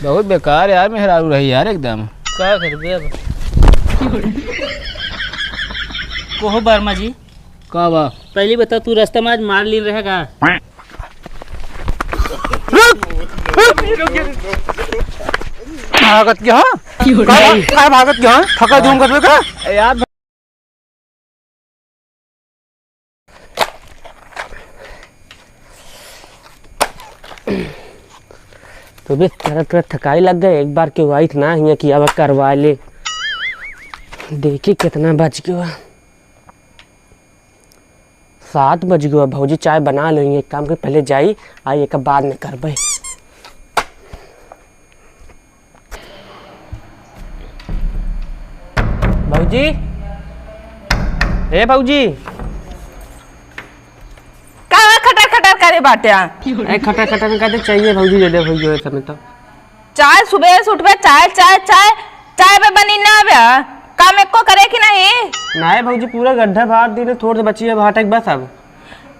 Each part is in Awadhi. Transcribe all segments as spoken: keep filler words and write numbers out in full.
बहुत बेकार यार, मेहरारू रही यार एकदम। का करबे अब? कोहो वर्मा जी। का बा? पहली बता, तू रास्ता में आज मार लीन रहेगा? रुक, रुक। भागत क्या? का, का भागत क्या? थका धूम करबे का? यार, तो बे तरह तरह थकाई लग गए, एक बार के वाइफ ना हिया कि अब करवा ले। देखी कितना बज गया, सात बज गया। भौजी चाय बना लेंगे, एक काम के पहले जाई, आई एक बाद में करबे। भौजी, ए भौजी। का खटर खटर करे बाटे? ए, खटर खटर में कहते चाहिए भौजी, दे दे भौजी, ओए समय तो। चाय सुबह से उठबे, चाय, चाय, चाय, चाय पे बनी ना बे। काम एको करे कि नहीं? नाय भौजी, पूरा गड्ढा भाट दीने, थोड़ से बची है भाटे के बस अब।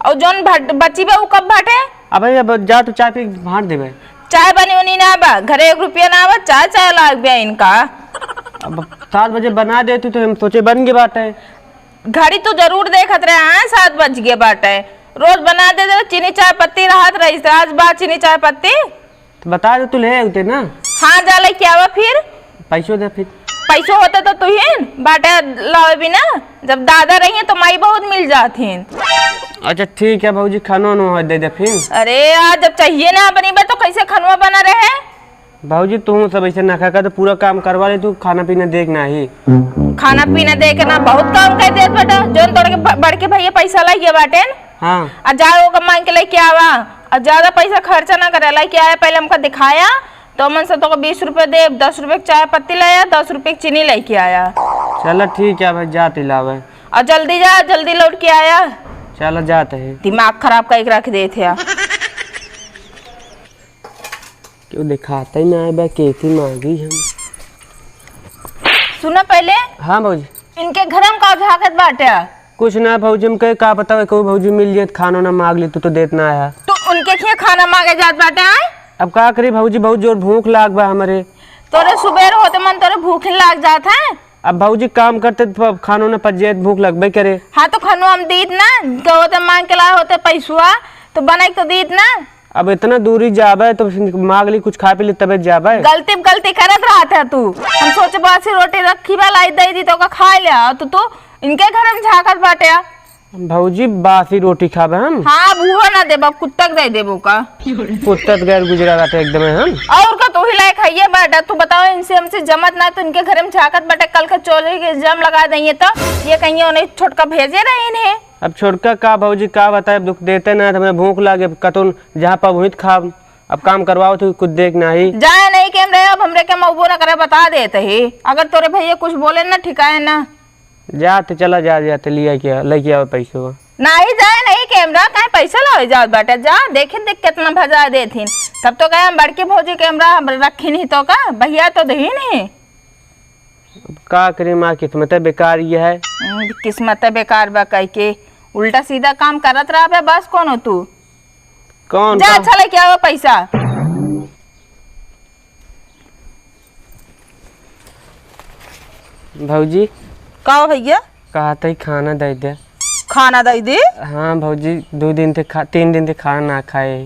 और जौन भट-, बची बा, उ कब भाटे? अबे, अब जा, तू चाय पी, भाट देबे। चाय बनी उनी ना बा, घरे एक रुपया ना बा, चाय, चाय लाग बे इनका। अब सात बजे बना दे तू, तो हम सोचे बन गए बाटे। घड़ी तू जरूर देखत रहे, हाँ, सात बज गए बाटे। रोज बना दे, दे चीनी चाय पत्ती रहत रही, आज बा चीनी चाय पत्ती। तो बता दे, तू ले आते ना। हाँ, जा लेके आवा फिर। पैसो दे फिर। पैसो होता तो तू ही बाटे लावे भी ना। जब दादा रही तो माई बहुत मिल जात ही। अच्छा ठीक है भौजी, खानो नो है दे दे फिर। अरे यार, जब चाहिए ना अपनी बा तो कैसे खनवा बना रहे? भौजी तू सब ऐसे ना खा कर तो पूरा काम करवा ले, तू खाना पीना देख ना ही। खाना पीना दे के ना बहुत काम कर देत बेटा, जौन तोड़ के ब-, बड़के भैया पैसा लाइए बाटेन। हाँ। आ जाओ ओकर मांग के लेके आवा, आ ज्यादा पैसा खर्चा ना करे, लेके आया पहले हमका दिखाया, तो मन से तोको बीस रुपये देब, दस रुपये के चाय पत्ती लाया, दस रुपये के चीनी लेके आया। चला ठीक है भाई, जात ही लावे। और जल्दी जा, जल्दी लौट के आया। चला जात है। दिमाग खराब करके रख देत है। क्यों दिखाता ही ना है बा, केथी मांगी हम। सुना पहले। हाँ भौजी। इनके घर में का झांकत बाटे? कुछ ना भौजी, हम कहे का पता है, कोई भौजी मिल जाए, खानो ना मांग ले, तू तो देत ना आया। तो उनके खिया खाना मांगे जात बाटे, आय? अब का करी भौजी, बहुत जोर भूख लाग बा हमरे। तोरे सुबेर होते मन तोरे भूख ही लाग जात है। अब भौजी काम करते तो अब खानो ना पच जाए, भूख लगबे करे। हाँ, तो खानो हम दीत ना, तो होते मांग के लाए होते पैसुआ, तो बनाई के तो दीत ना। अब इतना दूरी जाबे तो फिर मांग ली, कुछ खा पी ले तबे जाबे। गलती पे गलती करत रहत है तू। हम सोचे बासी रोटी रखी बा, लाई दे दी तो का खा ले, और तू, तू इनके घर में झांकत बाटे। भौजी बासी रोटी खाबे हम? हाँ, अब उहो ना देबा, कुत्ता के दे देबो का? कुत्ता तो गैर गुजरा रहते एकदम हम। और का, तू ही लायक है ये बाटा, तू बताओ, इनसे हमसे जमत ना, तो इनके घर में झांकत बाटे, कल का चोरी के इल्जाम लगा देंगे तो ये कहीं उन्हें छोटका भेजे रहे इन्हें। अब छोटका का भौजी का बताए, अब दुख देते ना, तो हमें भूख लागे, अब कतौन जहाँ पाब वहीं खाब। अब काम करवाओ तो कुछ देख ना ही। जाए नहीं के हम रहे, अब हमरे के मऊबो ना करे, बता देते ही। अगर तोरे भैया कुछ बोले ना, ठिकाए ना। जाते चला जा, जाते लिया के, लेके आवे पैसो। नहीं जाए नहीं के हमरा, काहे पैसा लावे जात बाटे, जा देखे देख कितना भजा देथिन। तब तो कहे हम बड़की भौजी के हमरा, हम रखी नहीं तो का, भैया तो दही नहीं। अब का करी माँ, किस्मते बेकार ये है। हम्म, किस्मते बेकार बा कह के उल्टा सीधा काम करत रहबे बस कोनो तू। कौन जा काम? अच्छा लेके आओ पैसा। भौजी। का हो भैया? कहत ही खाना दे दे। खाना दे दे? हाँ भौजी, दो दिन से खा, तीन दिन से खाना ना खाए।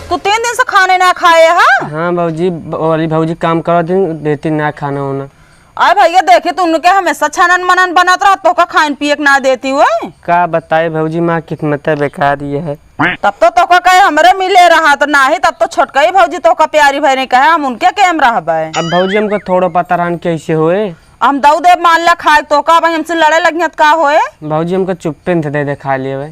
तू तीन दिन से खाने ना खाए हा? हाँ भौजी, ब-, वाली भौजी काम करत ही, देती ना खाना वाना। अरे भैया, देखी तू उनके हमेशा छनन मनन बनत रह, तोका खाइन पिए के ना देती हुए। का बताए भौजी, माँ किस्मते बेकार ये है। तब तो तोका कहे हमरे मिले रहा तो नाही, तब तो छोटका ही भौजी तोका प्यारी भैने कहे हम उनके केम रहबे। अब भौजी हमको थोड़ो पता रहन कैसे होए। हम दऊ देब मान ला खाए तोका, भाई हमसे लड़े लगियत का होए। भौजी हमको चुप्पे से दे दे खा लेबे।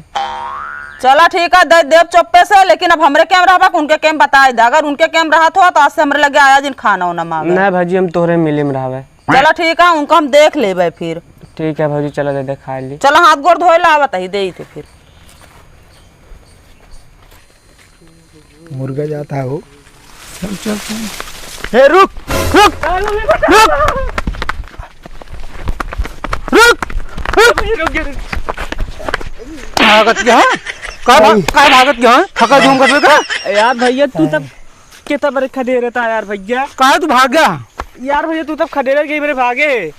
चला ठीक है, दे देब चुप्पे से, लेकिन अब हमरे केम रहबा कि उनके केम बताए दे। अगर उनके केम रहत हो तो आज से हमरे लगे आया जिन खाना उना मांगे। नहीं भौजी, हम तोहरे मिले में रहबे। चला ठीक है, उनका हम देख लेबे फिर। ठीक है भौजी, चला दे दे खा ली। चला हाथ गोड़ धोए ला, बताई दे थे फिर। मुर्गा जाता हो। चल, चल, चल। ए, रुक, रुक, रुक, रुक, रुक। भागत क्या है? का भा-, का भागत क्या है? थका झूम कर का? यार भैया, तू तब कितना बड़े खदेरे था यार भैया। काहे तू भाग गया? यार भैया, तू तब खदेरे गई मेरे भागे।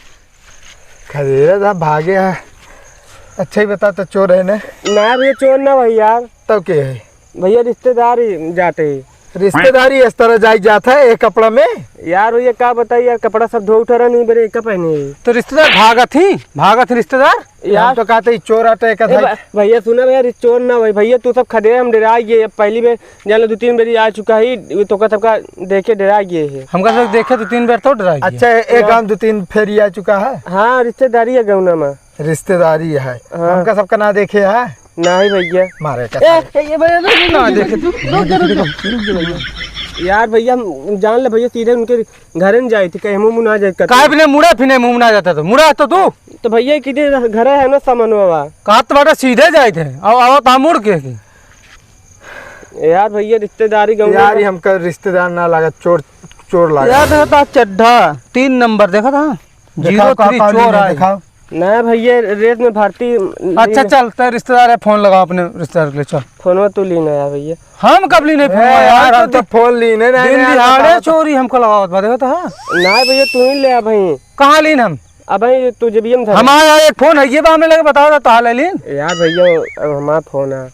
खदेरे था, भागे है। अच्छा ही बता, तो चोर है ना? ना भैया, चोर ना भाई यार। तब के है? भैया, रिश्तेदार ही जाते ही। रिश्तेदारी इस तरह जाई जात है एक कपड़ा में? यार भैया, का बताई यार, कपड़ा सब धो उठा रहा, नहीं मेरे का पहने ही। तो रिश्तेदार भागत ही, भागत ही रिश्तेदार? यार हम तो कहते ही चोर आते एक ए था। भ-, भैया सुना भैया, रि-, चोर ना भाई, भैया तू सब खदेरे, हम डरा गए। अब पहली बेर जान लो, दो तीन बेरी आ चुका है, ये तो का सबका देखे डरा गए है। हमका सब देखे दो तीन बेर तो डरा गए। अच्छा, एक ना। गाँव दो तीन फेरी आ चुका है? हाँ, रिश्तेदारी है गौना में। रिश्तेदारी है। हाँ। हमका सबका ना देखे है? नहीं भैया। मारे का ए, सारे। ए, ये भैया, रुक, रुक, ना रुक, देखे तू। रुक जा, रुक जा, रुक जा भैया। यार भैया, हम जान ले भैया, सीधे उनके घरे न जाए थे, कहीं मुँह ना जाए। काहे बिना मुड़ा फिने मुँह ना जाता तो? मुड़ा तो तू। तो भैया, किधर घर है ना सामान बाबा? कहा तो बेटा सीधे जाए थे, अब, अब तो मुड़ के की। यार भैया, रिश्तेदारी गाँव यार, में ये हमका रिश्तेदार ना लगा, चोर, चोर लगा। यार, देखा था चड्ढा, तीन नंबर, देखा था? दिखाओ, जीरो का, थ्री का चोर लीन है, आए। दिखाओ। ना भैया, रेस में भारती अच्छा, चल, ते रिश्तेदार है, फोन लगाओ अपने रिश्तेदार के लिए, चल। फोनवा तू लीन है भैया। हम कब लीन है ए, फोनवा यार, यार? हम तो तो दि-, फोन लीन है, नहीं, दिन नहीं, दिहाड़े बताओ तो। चोरी हमको लगावत बा, देखा था? ना भैया, तू ही ले आ भाई। कहाँ लीन हम? अब भाई, तू जब ये हम हमारा एक फोन है, ये बा, हमें लगे बताओ तो, हाल है लीन? यार भैया, अब हमारा फोन है।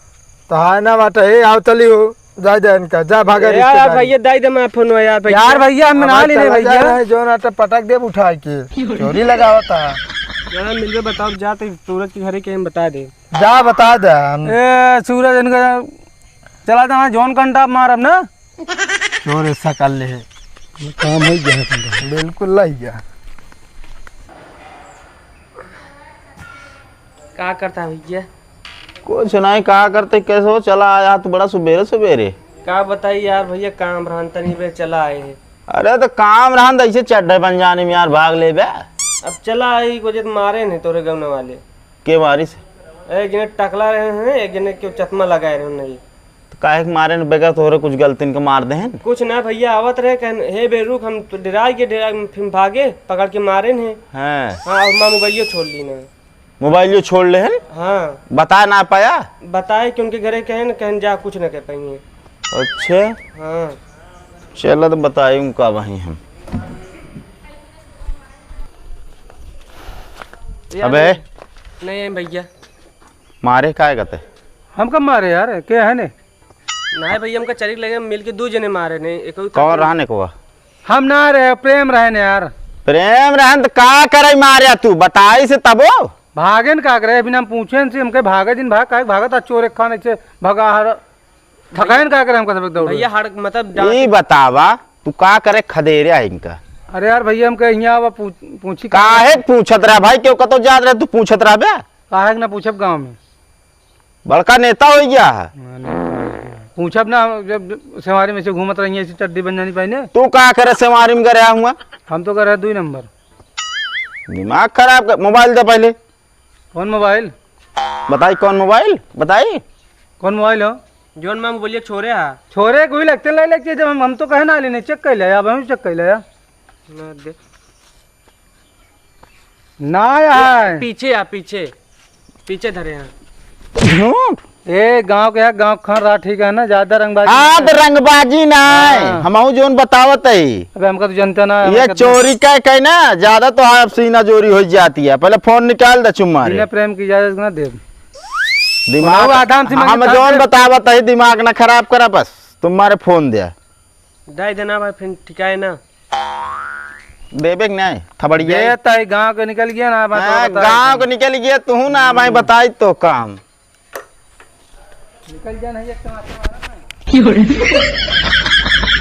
तो हाँ ना बात है, आओ चली हो। जा, जा इनका, जा, भागा ए, यार, रिश्तेदारी। भैया, दे दे मैं फोन यार, भैया। यार, भैया, हम ना हमारे लेने चला जा भैया। रहा है, जो ना तो पटक दे उठा के, चोरी लगावता है। यार, मिलवे बताओ, जा तो सूरज के घरे के हम बता दे। जा, बता दे हम। ए, सूरज इनका चला जा, जौन कंटा मारब ना। चोर ऐसा कर ले है। काम हो गया है तुमका। बिल्कुल लग गया। का करता भैया? कुछ नहीं, का करते, कैसे हो? चला आया तू बड़ा सुबेरे सुबेरे। का बताई यार भैया, काम रहन तनी बे चला आए हैं। अरे तो काम रहन तो ऐसे चड्ढे बन जाने में यार भाग ले बे। अब चला आई को जब मारे नहीं तोरे गौने वाले। के मारी से? एक जने टकला रहे हैं, एक जने के चश्मा लगाए रहे नहीं। तो काहे के मारे न बेगर तोहरे कुछ गलतिन के मार दे हैं? कुछ ना भैया, आवत रहे कहन, "हे बे रुक, हम तो डराई के डरा फिर भागे, पकड़ के मारे हैं।" हैं। हाँ, और माँ मोबाइलियो छोड़ ली ना। मोबाइलियो छोड़ ले हैं? हाँ। बता ना पाया? बताए कि उनके घरे कहे न, कहन जा कुछ ना कह पाएंगे। अच्छा। हाँ। चला तो बताई उनका वहीं हम। यार, अबे। नहीं भैया। मारे काय गते? हम कब मारे यार? के है ने? नहीं भैया, हमका चरिक लगे, मिल के दू जने मारे ने, एक कौन रहा ने को? हम ना रहे, प्रेम रहे ने यार। प्रेम रहन त का करे मारे तू? बताई से तबो? भागे न का करे, बिना हम पूछे न से हमके भागे दिन भाग, काहे भागत आ चोर एक खान ऐसे भगा हर, थकाइन का करे हमका सब दौड़। भैया हड़, मतलब डांट ई बतावा, तू का करे खदेरे आ इनका? अरे यार भैया, हमके यहाँ आवा पूछ-, पूछी का? काहे पूछत रहा भाई, क्यों कतो जात रहे तू पूछत रहा बे? काहे के ना पूछब गाँव में? बड़का नेता हो गया है। हाँ, नेता हो गया। पूछब ना, जब सेवारी में से घूमत रही ऐसी चड्डी बनियानी पहने। तू का करे सेवारी में करे हुआ? हम तो करे दुई नंबर। दिमाग खराब कर, मोबाइल दे पहले। कौन मोबाइल? बताई कौन मोबाइल? बताई। कौन मोबाइल हो? जौन माँ बोलिए छोरे हा। छोरे कोई लगते नहीं लगते, जब हम, हम तो कहे ना लेने, चेक कर ले, अब हम चेक कर ले। ना दे। ना आया है। पीछे आ, पीछे, पीछे धरे हैं। झूठ। ए, गाँव के है, गाँव खान रहा, ठीक है ना, ज्यादा रंगबाजी हाँ, ना तो है। रंगबाजी ना है। हाँ। हमहू जोन बतावत है। अबे हमका तो जनता ना है, ये हमका तो चोरी का कहे ना, ज्यादा तो आप सीना जोरी हो जाती है। पहले फोन निकाल दे, चुम्मा रे। बिना प्रेम की इजाजत ना दे। दिमाग, हमहू आधाम से हम मांगे जोन था। बतावत है, दिमाग ना खराब करा बस। तुम्हारे फोन दे। दे देना भाई, फिर ठिकाए ना। देबे के नहीं, थबड़िया। दे ताई गाँव के निकल गया ना, मैं हाँ, तो बताई गाँव था। के निकल गया, तू ना, मैं बताई तो काम। निकल जा नहीं, एक तमाचा मारा ना।